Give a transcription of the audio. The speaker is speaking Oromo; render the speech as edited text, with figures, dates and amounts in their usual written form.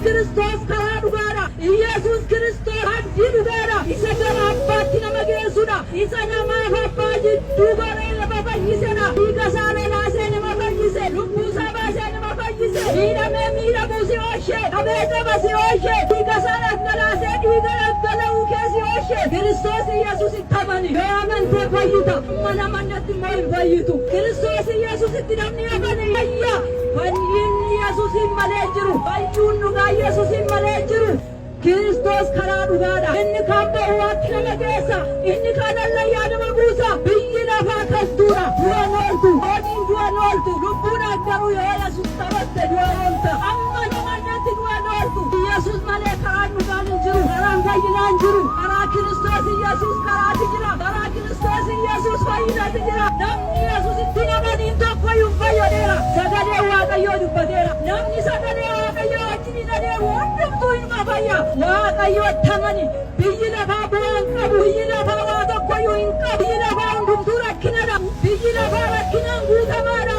Kiristoos karaa dhugaadha. Iyyasuus Kiristoos abdii dhugaadha. Isa gara abbaatti nama geessudha. Isa namaaf abbaa jidduu goree nama fayyisedha. Dhiiga isaa lolaasee nama fayyise. Lubbuu isaa baasee nama fayyise. Miidhamee miidhamuu si oolche. Qabee caba si oolche. Dhiiga isaa dhangalaasee dhiiga dhangala'uu kee si oolche. Kiristoos Iyyasuusitti amani. Yoo amantee fayyita. Amma namannatti immoo hin fayyitu. Kiristoos Iyyasuusitti namni amane fayya. Fayyinni Yesuusiin malee hin jiru. Fayyuun dhugaa Yesuusiin malee hin jiru. Kiristoos karaa dhugaadha. Inni kaan ba'uwaatti nama geessa. Inni kaan hallayyaa nama buusa. Biyyi lafaa kaltuudha. Du'an ooltu. Hojiin du'an ooltu. Lubbuudhaan garuu yoo Yesuus qabatte du'a oolta. Amma namannatti du'an ooltu. Yesuus malee karaan dhugaan hin jiru. Karaan fayyinaa hin jiru. Karaa Kiristoos Yesuus karaatu jira. Karaa Kiristoos Yesuus fayyinaatu jira. Namni Yesuusitti hin amaniin tokkoyyuu hin fayyadeera. Sagalee Waaqayyoo dubbateera. Namni sagalee Waaqayyoo wajjin hin adeemu hundumtuu inuma fayya. Waaqayyootti amani. Biyyi lafaa bu'aa hin qabu. Biyyi lafaa waa tokkoyyuu hin qabu. Biyyi lafaa hundumtuu rakkinadha. Biyyi lafaa rakkinaan guutamaadha.